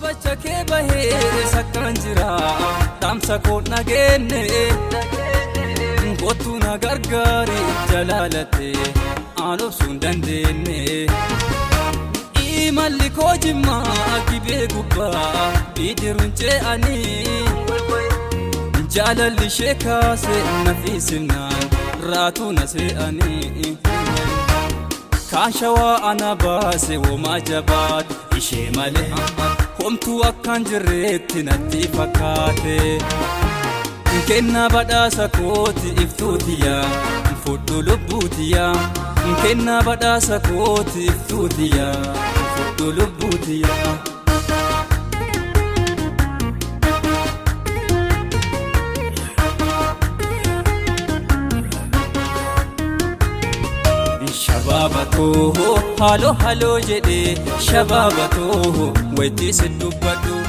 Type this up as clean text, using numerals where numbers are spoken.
Dhaabacha kee bahee sakkaan jira dhaamsa koo nageenne kottu na gargaari jalaalate aan obsuu hin dandeenye. Imalli koo jimmaa gibee gubbaa bidiruun ce'anii jaalalli ishee kaase na fiisimnaan raatuu na se'anii. Kaan shawaa ana baase womaa jabaate ishee malee homtuu akkaan jirreetti natti fakkaate. Kennaa badhaasa kooti iftuutiya fudhu lubbuutiya. Kennaa badhaasa kooti iftuutiya fudhu lubbuutiya. Shabaaba too haaloo haaloo jedhee shabaaba too wayitii si dubbadhu.